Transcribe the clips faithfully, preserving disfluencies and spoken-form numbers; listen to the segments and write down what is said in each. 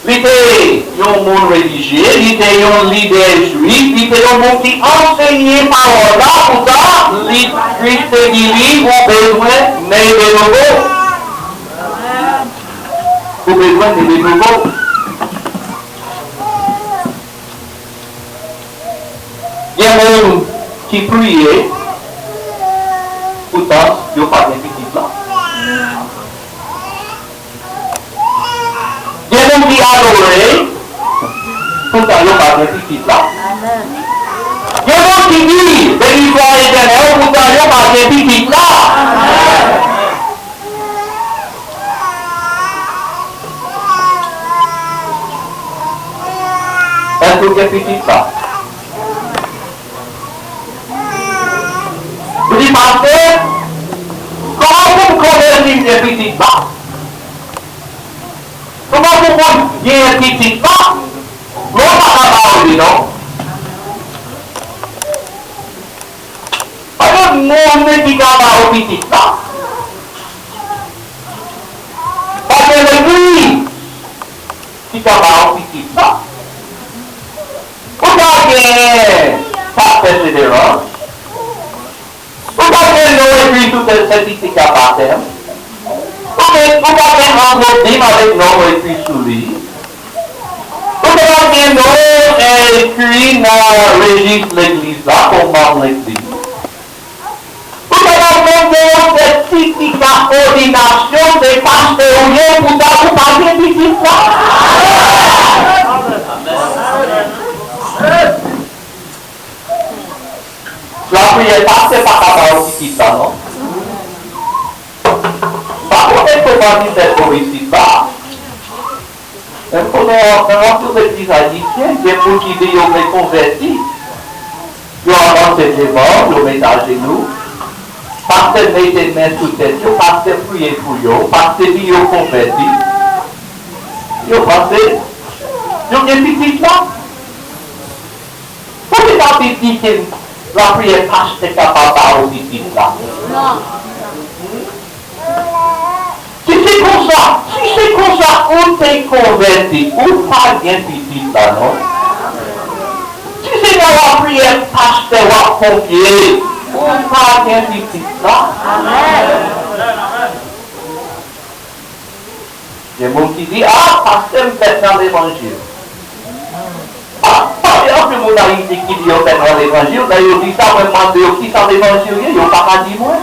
Li te yon moun relijye, li te yon lidè jwif, li te yon moun ki ansenye pawòl la, poutan, li, Kris te di li, ou bezwen ne de novo. Ou bezwen ne de novo. Gen moun ki priye, poutan yo pa gen pitit la. Gen moun ki adore, poutan yo pa gen pitit la. Gen moun ki di, Beni swa Letènèl, poutan yo pa gen pitit la. Èske w gen pitit la? Ou di, Pastè, kòman pou m konnen si m gen pitit la? Kòman pou mwen genyen pitit la? Mwen pa ka ba w li non. Pa gen moun ki ka ba w pitit la. Pa gen legliz ki ka ba w pitit la. Ou ka gen pastè Federal. Ou ka gen non ekri sou tèt sètifika batèm. Ou gen, ou ka gen anvlòp dim avèk non w ekri sou li. Ou te ka gen non w ekri nan rejis legliz la kòm manm legliz. Ou te ka menm gen yon sètifika òdinasyon, se pastè ou ye, poutan ou pa gen pitit la. Lapriyè pastè pa ka ba w pitit la non. M pa konnen kòman li fèt bò isit la. Men m konnen nan anpil legliz ayisyen, gen moun ki di yo vle konvèti. Yo avanse devan, yo met ajenou. Pastè mete men sou tèt yo, pastè priye pou yo, pastè di yo konvèti. Yo panse yo gen pitit la. Poukisa Bib di ke lapriyè pastè kapab ba ou pitit la? Non. Si se konsa, si se konsa ou te konvèti, ou pa gen pitit la non. Si se nan lapriyè pastè w ap konfye, ou pa gen pitit la. Amèn. Gen moun ki di, a, pastè m fèt nan levanjil. Pa, pa gen anpil moun Ayiti ki di yo fèt nan levanjil, lè yo di sa, mwen mande yo kisa levanjil ye, yo pa ka di mwen.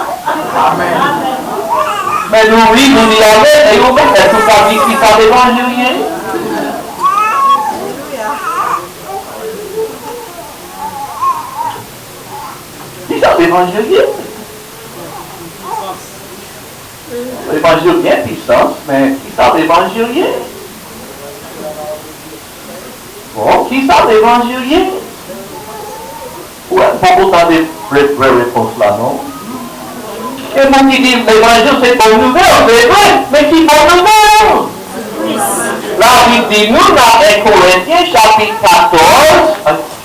Men nou ri, nou di amèn, e ou menm, èske ou ka di kisa levanjil ye? Kisa levanjil ye? Levanjil gen pisans, men kisa levanjil ye? Bon, kisa levanjil ye? Ou wè, m poko tande vrè, vrè repons la non. Gen moun ki di levanjil se bon nouvèl, se vre, men ki bon nouvèl? Labib di nou nan en Korentyen chapit katòz,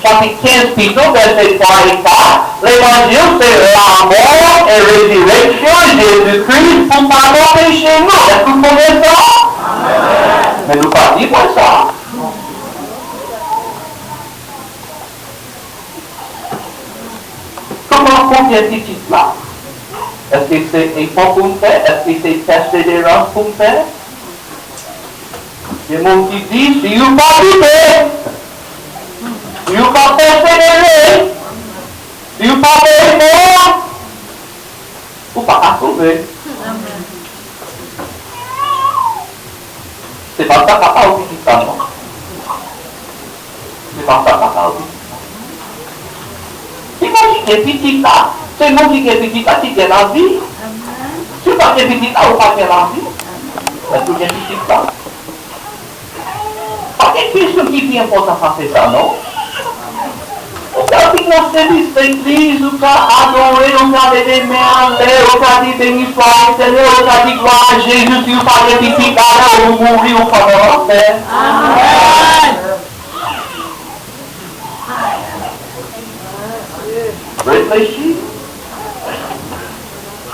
chapit kenz pito, vèsè twa e kat, levanjil se lamò e rezireksyon Jezi Kris pou padon peche nou. Èske w konnen sa? Men nou pa di mwen sa. Kòman pou gen pitit la? Èske se efò pou m fè? Èske se pèseverans pou m fè? Gen moun ki di, si w pa lite, si w pa pèsevere, si w pa fè efò, ou pa ka sove. Se pa sa papa ou pitit la non. Se pa sa papa ou pitit la. Ki moun ki gen pitit la? Se moun ki gen pitit la ki gen lavi. Si w pa gen pitit la, ou pa gen lavi. Èske w gen pitit la? Pa gen kesyon ki pi enpòtan pase sa non. Ou ka vin nan sèvis legliz, ou ka adore, ou ka leve men anlè, ou ka di beni swa Letènèl, ou ka di glwa a Jezi, si ou pa gen pitit ladan ou, ou mouri, ou fò nan lanfè. Amèn. Reflechi.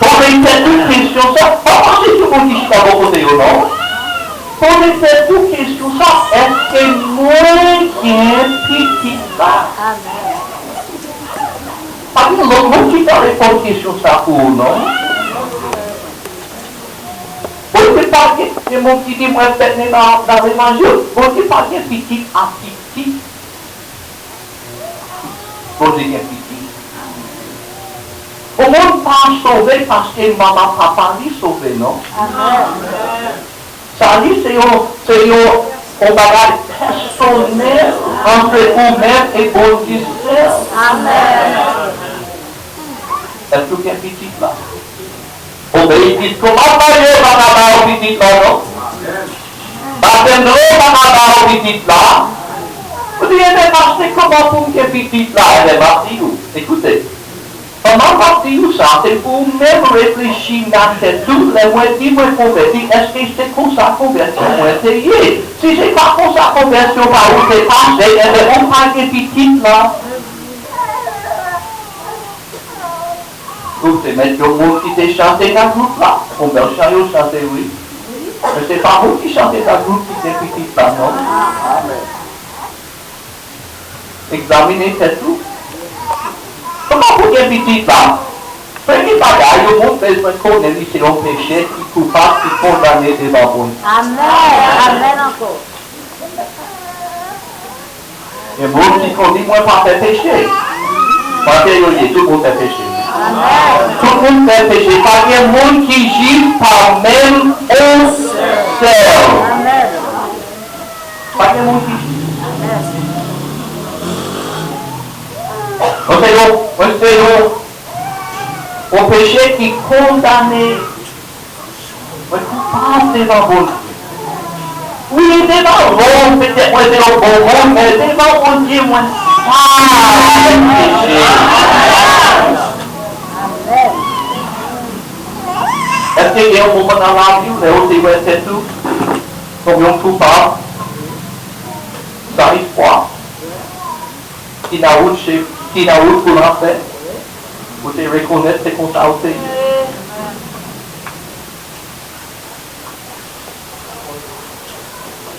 Poze tèt ou kesyon sa, pa panse sou moun ki chita bò kote yo non. Poze tèt ou kesyon sa, Pa reponn kesyon sa pou ou, non. Bondye pa gen, gen moun ki di, "Mwen fèt ne nan, nan levanjil." Bondye pa gen pitit ak pitit. Bondye gen pitit. Yon moun pa sove paske manman papa li sove, non. Amèn. Sali se yon, se yon, yon bagay pèsonèl ant ou menm e Bondye sèl. Amèn. Èske w gen pitit la? Obéi, pitit, kòman pa yo pa ka ba w pitit la, non? Batèm dlo pa ka ba w pitit la. Ou di, "Ebyen, pastè, kòman pou m gen pitit la?" Ebyen, m ap di w, ekoute. Kòman m ap di w sa, se pou w menm reflechi nan tèt ou, lè mwen di mwen konvèti, èske se konsa konvèsyon mwen te ye? Si se pa konsa konvèsyon pa ou te pase, enben ou pa gen pitit la. Ou se mèt yon moun ki te chante nan gwoup la, yon bèl chan yo chante wi. Men se pa moun ki chante nan gwoup ki gen pitit la, non. Egzamine tèt ou. Kòman pou gen pitit la? Premye bagay, yon moun bezwen konnen li se yon peche ki koupab, ki kondane devan Bondye. Amèn. Amèn ankò. Gen moun ki konn di, "Mwen pa fè peche." Kote yo ye? Tout moun fè peche. Amèn. Tout moun fè peche. Pa gen moun ki jis, pa menm yon sèl. Amèn. Pa gen moun ki jis. Mwen se yon, mwen se yon, yon peche ki kondane mwen koupab devan Bondye. Wi, devan moun, petèt mwen se yon bon moun, men devan Bondye, mwen sal. Èske gen yon moman nan lavi w, lè w te wè tèt ou kòm yon koupab, san espwa, ki nan wout che-, ki nan wout pou lanfè, ou te rekonèt se konsa ou te ye?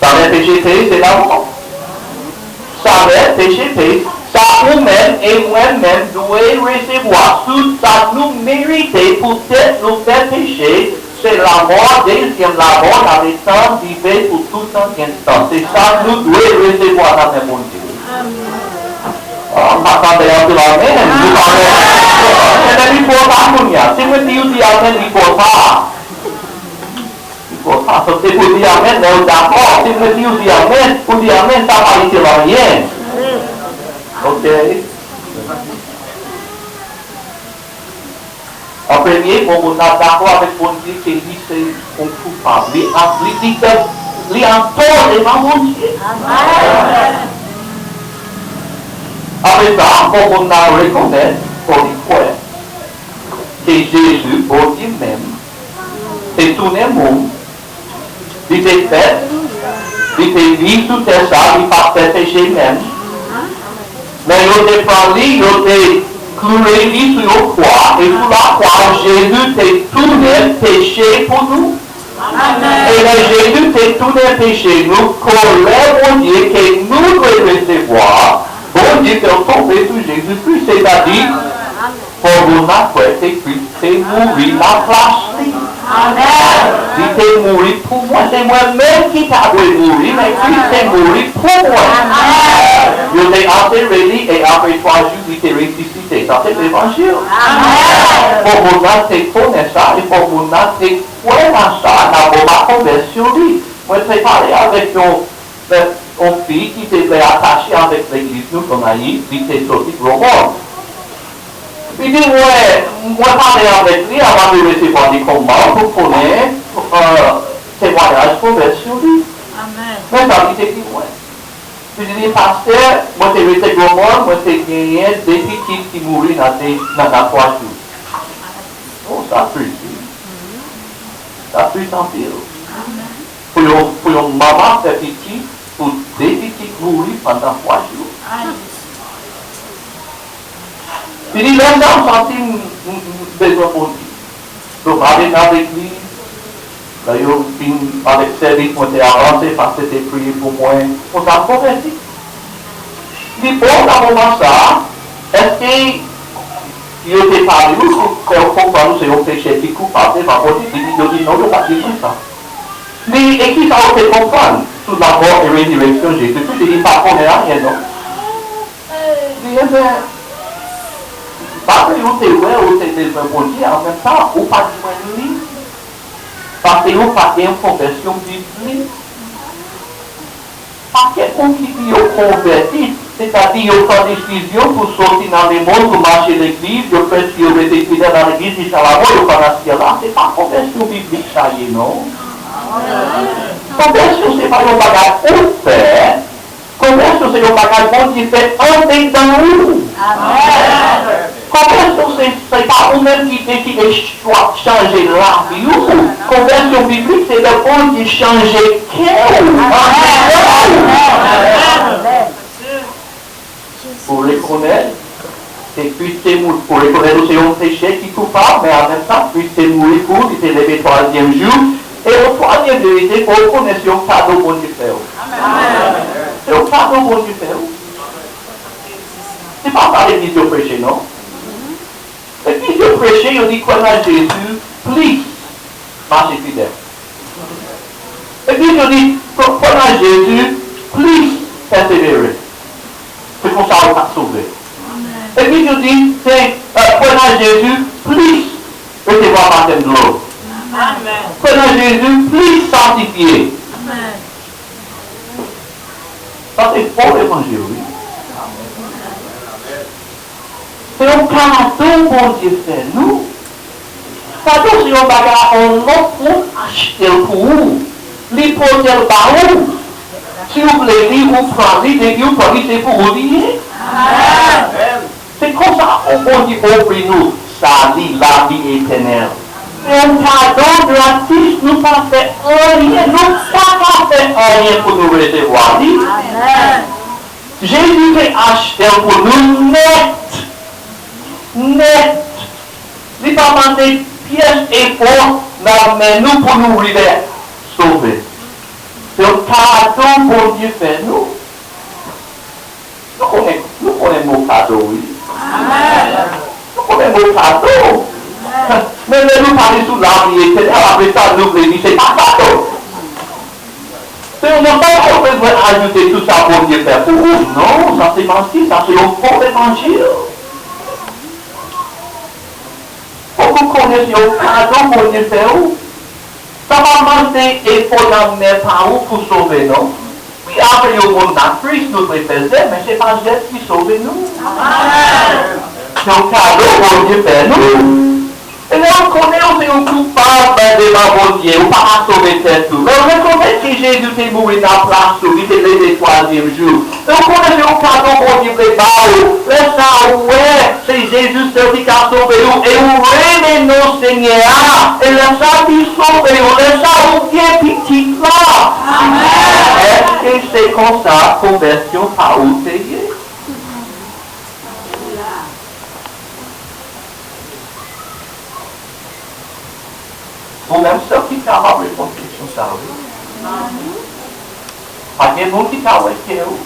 Salè peche peye, se lanmò. Salè peche peye, sa ou menm e mwen menm dwe resevwa, tout sa nou merite poutèt nou fè peche, se lanmò, dezyèm lanmò, nan letan, rive pou tout tan gen tan. Se sa nou dwe resevwa nan men Bondye. Amèn. Oh, m pa tande anpil amèn. Nou pa wè. Ebyen, li twò ta kounye a. Si mwen di ou di amèn, li twò ta. Li twò ta. Donk, se pou di amèn, lè ou dakò. Si mwen di ou di amèn, ou di amèn, sa pa itil anyen. Ok. An premye, fò moun nan dakò avèk Bondye ke li se yon koupab. Li an, li, li fè, li an tò devan Bondye. Amèn. Apre sa, fò moun nan rekonèt, fò li kwè ke Jezi, Bondye menm, te tounen moun, li te fèt, li te viv sou tè sa, li pa t fè peche menm. Men yo te pran li, yo te kloure li sou yon kwa, e sou lakwa, Jezi te tounen peche pou nou. Amèn. E lè Jezi te tounen peche nou, kòlè Bondye ke nou dwe resevwa, Bondye fè l tonbe sou Jezikri, sètadi, fò moun nan kwè ke Kris te mouri nan plas li. Amèn. Li te mouri pou mwen. Se mwen menm ki ta dwe mouri, men Kris te mouri pou mwen. Amèn. Yo te antere li, e apre twa jou, li te resisite. Sa se levanjil. Amèn. Fò moun nan te konnen sa, e fò moun nan te kwè nan sa, nan moman konvèsyon li. Mwen te pale avèk yon, yon fi ki te vle atache avèk legliz nou Gonayiv, li te soti Gwo Mòn. Li di, mwen, mwen pale avèk li anvan de resevwa li kòm manm pou konnen, euh, temwayaj konvèsyon li. Amèn. Men sa li te di mwen. Li di, pastè, mwen te rete Gwo Mòn, mwen te genyen de pitit ki mouri nan de, nan, nan twa jou. Oh, sa tris, wi. Sa tris anpil. Pou yon, pou yon manman fè pitit, pou de pitit mouri pandan twa jou. Li di, lè sa, m santi m, m, m bezwen Bondye. Donk, m ale nan legliz. Lè yo fin avèk sèvis, mwen te avanse, pastè te priye pou mwen. Konsa, m konvèti. Li bon, nan moman sa, èske Yo te pale, yo fè w konprann ou se yon pechè ki koupab devan Bondye, li di, yo di non, yo pa t bezwen sa. Men, e kisa yo te konprann sou lamò e rezirèksyon Jezikri? Li di, li pa konnen anyen, non. Li, ebyen, bagay ou te wè, ou te bezwen Bondye, an menm tan, ou pa t jwenn li. Paske yo pa t gen yon konvèsyon biblik. Pakèt moun ki di yo konvèti, sètadi yo pran desizyon pou soti nan lemonn, pou mache legliz, yo prèske yo rete fidèl nan legliz jiska lamò, yo pa nan syèl la, se pa konvèsyon biblik sa ye, non. Konvèsyon se pa yon bagay ou fè, konvèsyon se yon bagay Bondye fè andedan ou. Konvèsyon se, se pa ou menm ki deside chwa, chanje lavi w. Konvèsyon biblik se lè Bondye chanje kè w andedan ou. Ou rekonèt, se Kris te mouri, ou rekonèt ou se yon pechè ki koupab, men an menm tan, Kris te mouri pou ou, li te leve twazyèm jou, e yon twazyèm jou, li te fè w konnen se yon kado Bondye fè w. Se yon kado Bondye fè w. Se pa sa legliz yo preche, non. Legliz yo preche, yo di kwè nan Jezi plis mache fidèl. Legliz yo di kwè, kwè nan Jezi plis pèsevere. Se konsa ou ka sove. Legliz yo di se, eh, kwè nan Jezi plis resevwa batèm dlo. Kwè nan Jezi plis sanktifye. Sa se fo levanjil, wi. Se yon kado Bondye fè nou. Kado se yon bagay yon lòt moun achte l pou ou. Li pote l ba ou. Si w vle li, ou pran li, depi w pran li, se pou ou li ye. Se konsa, o Bondye ofri nou sali, lavi etènèl. Se yon kado gratis, nou pa fè anyen, nou pa ka fè anyen pou nou resevwa li. Jezi te achte l pou nou nèt. Nèt. Li pa mande pyès efò nan men nou pou nou rive sove. Se yon kado Bondye fè nou. Nou konnen, nou konnen mo kado, wi. Nou konnen mo kado. Men lè nou pale sou lavi etènèl, apre sa, nou vle di se pa kado. Se yon lòt bagay ou bezwen ajoute sou sa Bondye fè pou ou. Non, sa se manti, sa se yon fo levanjil. Fòk ou konnen se yon kado Bondye fè ou. Sa pa mande efò nan men pa ou pou sove, non. Wi, apre yon moun nan Kris, nou dwe fè zèv, men se pa zèv ki sove nou. Se yon kado Bondye fè nou. E lè w konnen w se yon koupab devan Bondye, ou pa ka sove tèt ou. Lè w rekonèt ke Jezi te mouri nan plas ou, li te leve twazyèm jou. E w konnen se yon kado Bondye vle ba ou. Lè sa a, ou wè se Jezi sèl ki ka sove ou. E ou rele non Senyè a. E lè sa a, li sove ou. Lè sa a, ou gen pitit la. Èske se konsa konvèsyon pa ou te ye? Ou menm sèl ki kapab reponn kesyon sa a, wi. Pa gen moun ki ka wè kè ou.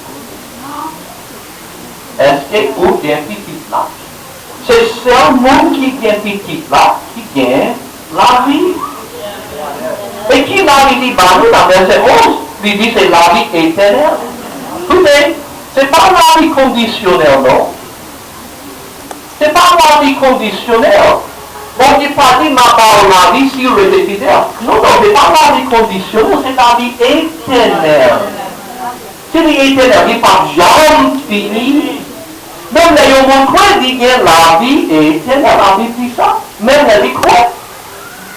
Èske ou gen pitit la? Se sèl moun ki gen pitit la ki gen lavi. E ki lavi li ba nou nan vèsè onz? Li di se lavi etènèl. Koute, se pa lavi kondisyonèl, non. Se pa lavi kondisyonèl. Bondye pa di, "M a ba w lavi si w rete fidèl." Non, non, se pa lavi kondisyonèl, se lavi etènèl. Si li etènèl, li p ap janm fini. Menm lè yon moun kwè, li gen lavi etènèl, lavi pwisan. Menm lè li kwè.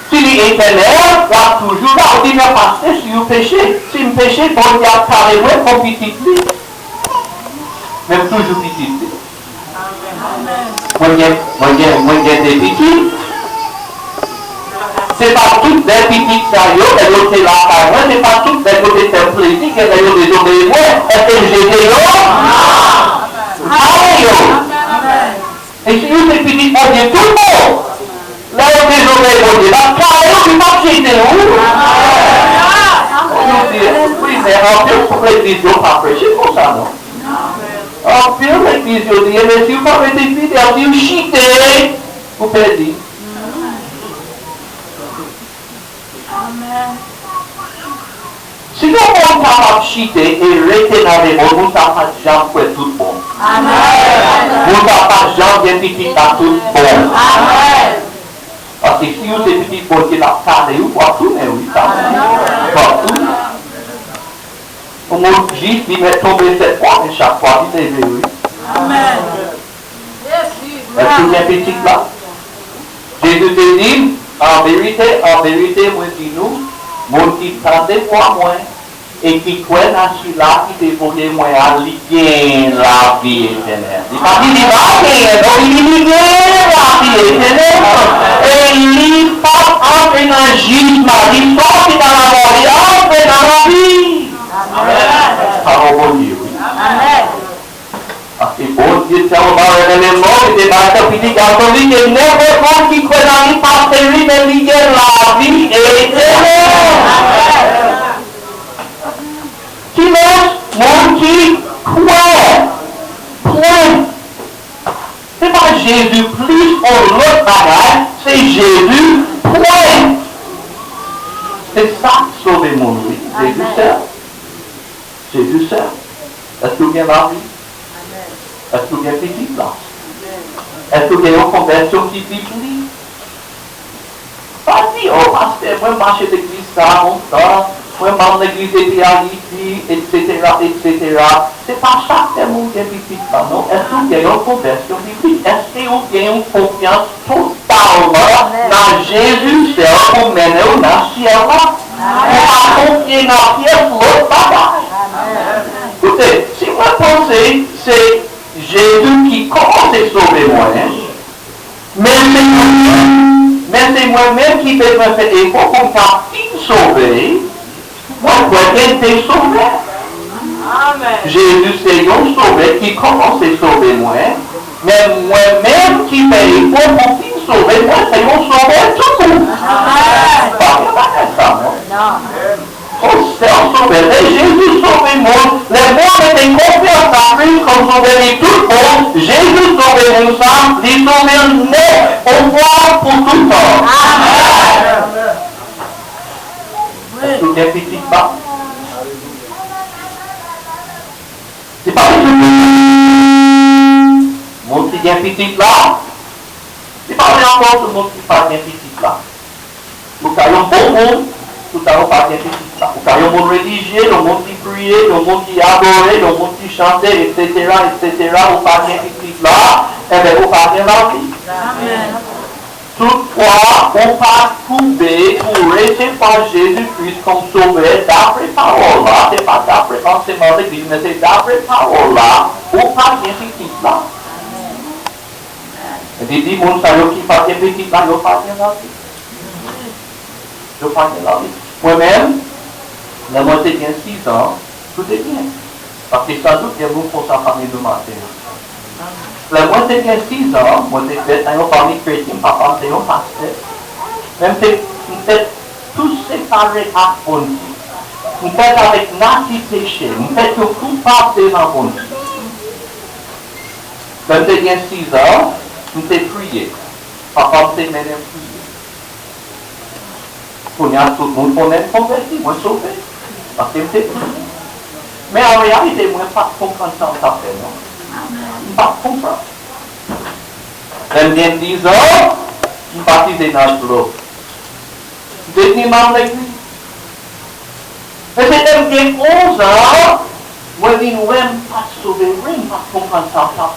Si li etènèl, l ap toujou la. Ou di, "Men pastè, si w peche, si m peche, Bondye ap kale mwen kon pitit li." Men m toujou pitit li. Mwen gen, mwen gen, mwen gen de pitit. Se pa tout de pitit sa yo, lè yo te lakay mwen, se pa tout de yo te fè m plezi, gen lè yo dezobeye mwen. Èske m jete yo? M kale yo. E si yo se pitit Bondye tout bon, lè yo dezobeye Bondye, l ap kale yo, li p ap jete yo. Yo di, wi, men anpil legliz yo pa preche konsa, non. Anpil legliz yo di, ebyen, si w pa rete fidèl, si w chite, ou pèdi. Amèn. Si yon moun kapab chite e rete nan lemond, moun sa pa janm kwè tout bon. Amèn. Moun sa pa janm gen pitit la tout bon. Amèn. Paske si ou se pitit Bondye, l ap kale ou, w ap tounen, wi, sa. W ap tounen. Yon moun jis, li mèt tonbe sèt fwa, men chak fwa li leve, wi. Amèn. Èske w gen pitit la? Jezi te di, an verite, an verite, mwen di nou, moun ki tande vwa mwen e ki kwè nan sila ki te voye mwen a, li gen lavi etènèl. Li pa di li pa genyen, non, li di li gen lavi etènèl. E li p ap antre nan jijman, li sòti nan lamò, li antre nan lavi. Amèn. Pawòl Bondye, wi. Amèn. Paske Bondye tèlman renmen lemonn, li te bay pitit gason li, ke nenpòt moun ki kwè nan li pa peri, men li gen lavi etènèl. Kilès moun ki kwè? Pwen. Se pa Jezi plis yon lòt bagay, se Jezi pwen. Se sa k sove moun, wi. Jezi sèl. Jezi sèl. Èske w gen lavi? Amèn. Èske w gen pitit la? Amèn. Èske w gen yon konvèsyon ki biblik? Pa di, "O, pastè, mwen mache legliz sa lontan, mwen manm legliz depi Ayiti, etsetera, etsetera." Se pa chak tèm ou gen pitit la, non. Èske w gen yon konvèsyon biblik? Èske w gen yon konfyans totalman nan Jezi sèl pou mennen w nan syèl la? Ou pa konfye nan pyès lòt bagay. Koute, si mwen panse se Jezi ki kòmanse sove mwen, men se mwen menm, men se mwen menm ki bezwen fè efò pou m ka fin sove, mwen kwè gen de sovè. Amèn. Jezi se yon sovè ki kòmanse sove mwen, men mwen menm ki fè efò pou fin sove, mwen se yon sovè tou. Amèn. Pa gen bagay sa, non. Non. Yon sèl sovè. Lè Jezi sove moun, lè moun mete konfyans nan Kris kòm sovè li tout bon, Jezi sove moun sa, li sove l nèt, yon fwa pou toutan. Amèn. Èske w gen pitit la? Se pa pitit la. Moun ki gen pitit la, li pa vle ankò sou moun ki pa gen pitit la. Ou ka yon bon moun, toutan ou pa gen pitit la. Ou ka yon moun relijye, yon moun ki priye, yon moun ki adore, yon moun ki chante, etsetera, etsetera, ou pa gen pitit la, enben, ou pa gen lavi. Amèn. Toutfwa, ou pa twouve ou resevwa Jezi Kris kòm sovè, dapre pawòl la, se pa dapre ansèyman legliz, men se dapre pawòl la, ou pa gen pitit la. Epi di moun sa yo ki pa gen pitit la, yo pa gen lavi. Yo pa gen lavi. Mwen menm, lè mwen te gen sis an, tout te byen. Paske sandout gen moun konsa pami nou maten an. Lè mwen te gen sis an, mwen te fèt nan yon fanmi kretyen, papa m te yon pastè. Men m te, m te tou separe ak Bondye. M fèt avèk nati peche. M fèt yon koupab devan Bondye. Lè m te gen sis an, m te priye. Papa m te mennen m priye. Kounye a, tout moun konnen m konvèti, mwen sove. Paske m te priye. Men an reyalite, mwen pa t konprann sa m t ap fè, non. M pa t konprann. Lè m gen diz an, m batize nan dlo. M te vin manm legliz. Men se lè m gen onz an, mwen vin wè m pa t sove vre, m pa t konprann sa m t ap